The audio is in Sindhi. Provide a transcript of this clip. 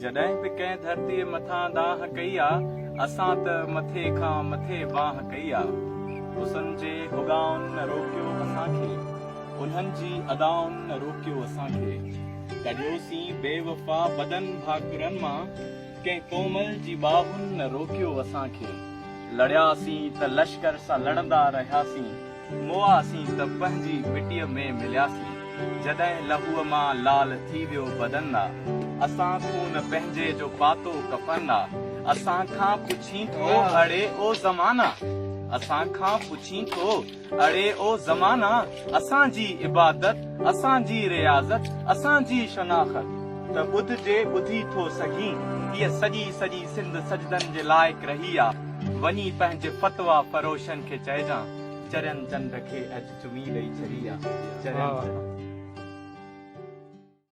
جڏهن به ڪنهن ڌرتيء مٿان دانهن ڪئي آ، اسان ته مٿي کان مٿي بانهه ڪئي آ. حسن جي هڳائن نه روڪيو اسان کي، انهن جي ادائن نه روڪيو اسان کي. ڪڍيوسين بي وفا بدن ڀاڪرن مان، ڪنهن ڪومل جي ٻانهن نه روڪيو اسان کي. لڙياسين ته لشڪر سان لڙندا رهياسين. موئاسين ته پنهنجي مٽيء ۾ ملياسين. جڏهن لهوء مان لال ٿي ويو بدن آ. اسان خون پنهنجي جو پاتو ڪفن آ. اسان کان پڇين ٿو اڙي او زمانا. اسان کان پڇين ٿو اڙي او زمانا. اسان جي عبادت، اسان جي رياضت، اسان جي شناخت ته ٻڌ جي ٻڌي ٿو سگهين. هيء سڄي سڄي سنڌ سجدن جي لائق رهي آ. وڃي پنهنجي فتويٰ فروشن کي چئجان، چرين چنڊ کي اڄ چمي ڏئي ڇڏي آ. چرين چنڊ.